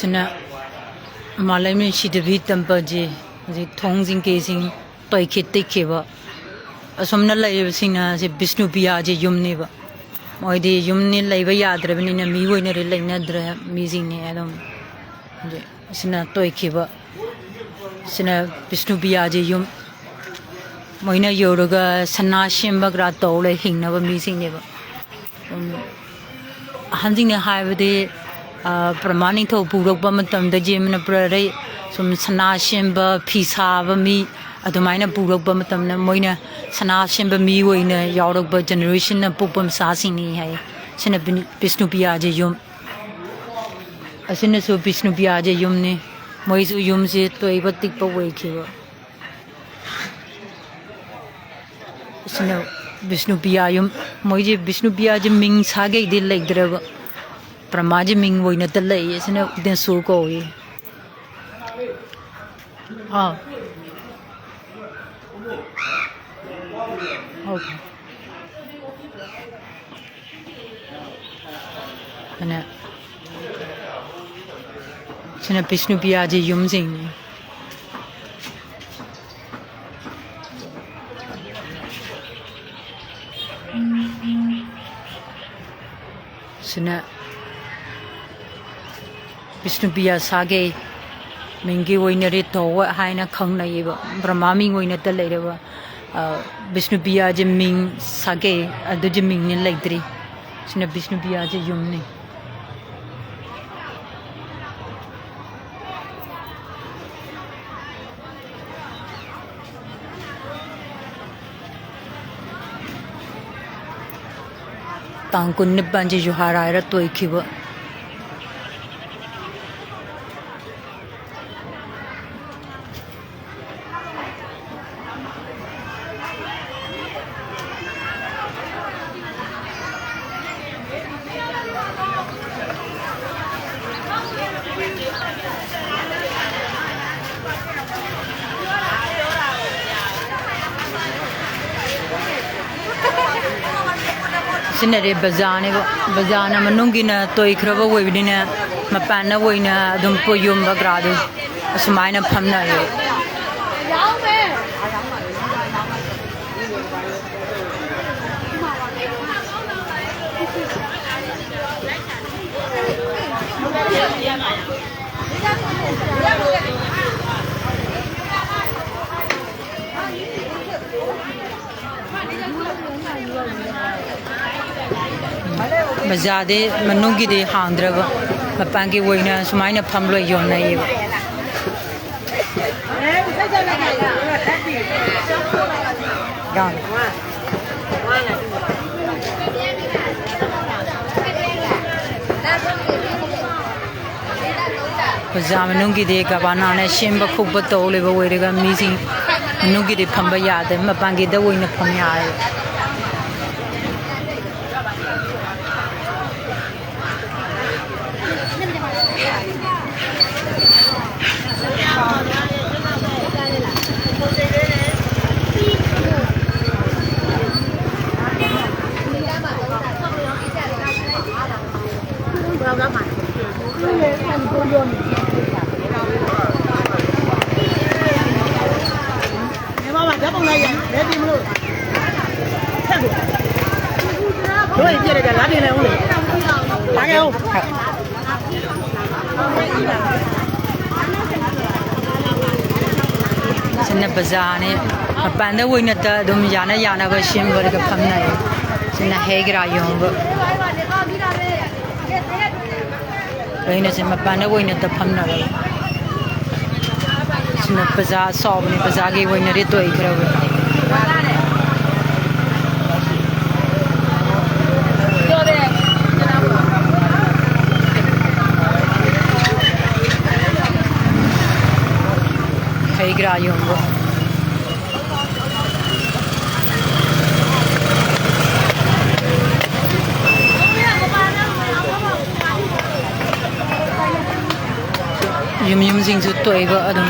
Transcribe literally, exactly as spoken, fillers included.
ꯁꯤꯅ ꯃꯥꯂꯦꯝ ꯅꯨꯡꯁꯤꯗꯕꯤ temple ꯁꯦ ꯍꯧꯖꯤꯛ ꯊꯣꯡꯁꯤꯡ ꯀꯩꯁꯤꯡ ꯇꯣꯏꯈꯤ ꯇꯦꯛꯈꯤꯕ꯫ ꯑꯁꯣꯝꯅ ꯂꯩꯔꯤꯕꯁꯤꯡꯅ ꯁꯤ ꯕꯤꯁꯅꯨꯄ꯭ꯔꯤꯌꯥꯁꯦ ꯌꯨꯝꯅꯦꯕ꯫ ꯃꯣꯏꯗꯤ ꯌꯨꯝꯅꯤ ꯂꯩꯕ ꯌꯥꯗ꯭ꯔꯕꯅꯤꯅ ꯃꯤ ꯑꯣꯏꯅꯗꯤ ꯂꯩꯅꯗ꯭ꯔꯦ ꯃꯤꯁꯤꯡꯅꯤ ꯑꯗꯨꯝ꯫ ꯍꯧꯖꯤꯛ ꯁꯤꯅ ꯇꯣꯏꯈꯤꯕ꯫ ꯁꯤꯅ ꯕꯤꯁꯅꯨꯄ꯭ꯔꯤꯌꯥꯁꯦ ꯌꯨꯝ꯫ ꯃꯣꯏꯅ ꯌꯧꯔꯒ ꯁꯅꯥ ꯁꯦꯝꯕ ꯈꯔ ꯇꯧ ꯂꯩ ꯍꯤꯡꯅꯕ ꯃꯤꯁꯤꯡꯅꯦꯕ꯫ ꯎꯝ, ꯑꯍꯟꯁꯤꯡꯅ ꯍꯥꯏꯕꯗꯤ, ꯑ, ꯕ꯭ꯔꯍꯃ ꯅꯤꯡꯊꯧ ꯄꯨꯔꯛꯄ ꯃꯇꯝꯗꯒꯤ ꯃꯅꯤꯄꯨꯔꯗ ꯁꯨꯝ ꯁꯅꯥ ꯁꯦꯝꯕ, ꯐꯤ ꯁꯥꯕ ꯃꯤ ꯑꯗꯨꯃꯥꯏꯅ ꯄꯨꯔꯛꯄ ꯃꯇꯝꯗ ꯃꯣꯏꯅ ꯁꯅꯥ ꯁꯦꯝꯕ ꯃꯤ ꯑꯣꯏꯅ ꯌꯥꯎꯔꯛꯄ generationꯅ ꯄꯣꯛꯄ ꯃꯆꯥꯁꯤꯡꯅꯤ ꯍꯥꯏ꯫ ꯁꯤꯅ ꯕꯤꯅꯨ-, ꯕꯤꯁꯅꯨꯄ꯭ꯔꯤꯌꯥꯁꯦ ꯌꯨꯝ꯫ ꯑꯁꯤꯅꯁꯨ ꯕꯤꯁꯅꯨꯄ꯭ꯔꯤꯌꯥꯁꯦ ꯌꯨꯝꯅꯤ꯫ ꯃꯣꯏꯁꯨ ꯌꯨꯝꯁꯦ ꯇꯣꯏꯕ ꯇꯤꯛꯄ ꯑꯣꯏꯈꯤꯕ꯫ ꯑꯁꯤꯅ ꯕꯤꯁꯅꯨꯄ꯭ꯔꯤꯌꯥ ꯌꯨꯝ꯫ ꯃꯣꯏꯁꯦ ꯕꯤꯁꯅꯨꯄ꯭ꯔꯤꯌꯥꯁꯦ ꯃꯤꯡ ꯁꯥꯒꯩꯗꯤ ꯂꯩꯇ꯭ꯔꯦꯕ꯫ ꯕ꯭ꯔꯍꯃꯥꯁꯦ ꯃꯤꯡ ꯑꯣꯏꯅꯇ ꯂꯩꯌꯦ꯫ ꯑꯁꯤꯅ ꯎꯗꯦꯁꯣꯔ ꯀꯧꯏ꯫ ꯑꯥ꯫ ꯑꯣꯀꯦ꯫ ꯑꯗꯨꯅ ꯁꯤꯅ ꯕꯤꯁꯅꯨꯄ꯭ꯔꯤꯌꯥꯁꯦ ꯌꯨꯝꯁꯤꯡꯅꯤ꯫ ꯁꯤꯅ ꯕꯤꯁꯅꯨꯄ꯭ꯔꯤꯌꯥ ꯁꯥꯒꯩ ꯃꯤꯡꯒꯤ ꯑꯣꯏꯅ ꯔꯤꯇꯧ ꯍꯥꯏꯅ ꯈꯪꯅꯩꯌꯦꯕ꯫ ꯕ꯭ꯔꯍꯃꯥ ꯃꯤꯡ ꯑꯣꯏꯅꯇ ꯂꯩꯔꯕ, ꯑ, ꯕꯤꯁꯅꯨꯄ꯭ꯔꯤꯌꯥꯁꯦ ꯃꯤꯡ ꯁꯥꯒꯩ ꯑꯗꯨꯒꯤ ꯃꯤꯡꯅꯤ ꯂꯩꯇ꯭ꯔꯤ꯫ ꯁꯤꯅ ꯕꯤꯁꯅꯨꯄ꯭ꯔꯤꯌꯥꯁꯦ ꯌꯨꯝꯅꯤ꯫ ꯇꯥꯡ ꯀꯨꯟꯅꯤꯄꯥꯟꯁꯦ ꯖꯨꯍꯥꯔ ꯍꯥꯏꯔ ꯇꯣꯏꯈꯤꯕ꯫ ꯁꯤꯅꯗꯤ ꯕꯖꯥꯔꯅꯦꯕ꯫ ꯕꯖꯥꯔꯅ ꯃꯅꯨꯡꯒꯤꯅ ꯇꯣꯏꯈ꯭ꯔꯕ ꯑꯣꯏꯕꯅꯤꯅ ꯃꯄꯥꯟꯗ ꯑꯣꯏꯅ ꯑꯗꯨꯝ ꯄꯣꯠ ꯌꯣꯟꯕ ꯒ꯭ꯔꯥꯗꯨ ꯑꯁꯨꯃꯥꯏꯅ ꯐꯝꯅꯔꯦꯕ꯫ ꯕꯖꯥꯔꯗꯤ ꯃꯅꯨꯡꯒꯤꯗꯤ ꯍꯥꯡꯗ꯭ꯔꯕ, ꯃꯄꯥꯟꯒꯤ ꯑꯣꯏꯅ ꯁꯨꯃꯥꯏꯅ ꯐꯝ ꯂꯣꯏ ꯌꯣꯟꯅꯩꯌꯦꯕ꯫ ꯕꯖꯥꯔ ꯃꯅꯨꯡꯒꯤꯗꯤ ꯀꯕꯥꯅꯥꯅ ꯁꯦꯝꯕ ꯈꯣꯠꯄ ꯇꯧ ꯂꯩꯕ ꯑꯣꯏꯔꯒ ꯃꯤꯁꯤꯡ ꯃꯅꯨꯡꯒꯤꯗꯤ ꯐꯝꯕ ꯌꯥꯗꯦ, ꯃꯄꯥꯟꯒꯤꯗ ꯑꯣꯏꯅ ꯐꯝ ꯌꯥꯔꯦ꯫ ꯁꯤꯅ ꯕꯖꯥꯔꯅꯤ꯫ ꯃꯄꯥꯟꯗ ꯑꯣꯏꯅꯇ ꯑꯗꯨꯝ ꯌꯥꯅ ꯌꯥꯅꯕ ꯁꯦꯝꯕꯗꯒ ꯐꯝꯅꯩ꯫ ꯁꯤꯅ ꯍꯩ ꯒ꯭ꯔꯥ ꯌꯣꯟꯕ꯫ ꯑꯩꯅ ꯁꯤ ꯃꯄꯥꯟꯗ ꯑꯣꯏꯅꯇ ꯐꯝꯅꯔꯕ꯫ ꯁꯤꯅ ꯕꯖꯥꯔ ꯆꯥꯎꯕꯅꯤ, ꯕꯖꯥꯔꯒꯤ ꯑꯣꯏꯅꯗꯤ ꯇꯣꯏꯈ꯭ꯔꯕ꯫ ꯍꯩ ꯒ꯭ꯔꯥ ꯌꯣꯟꯕ꯫ ꯌꯨꯝ ꯌꯨꯝꯁꯤꯡꯁꯨ ꯇꯣꯏꯕ ꯑꯗꯨꯝ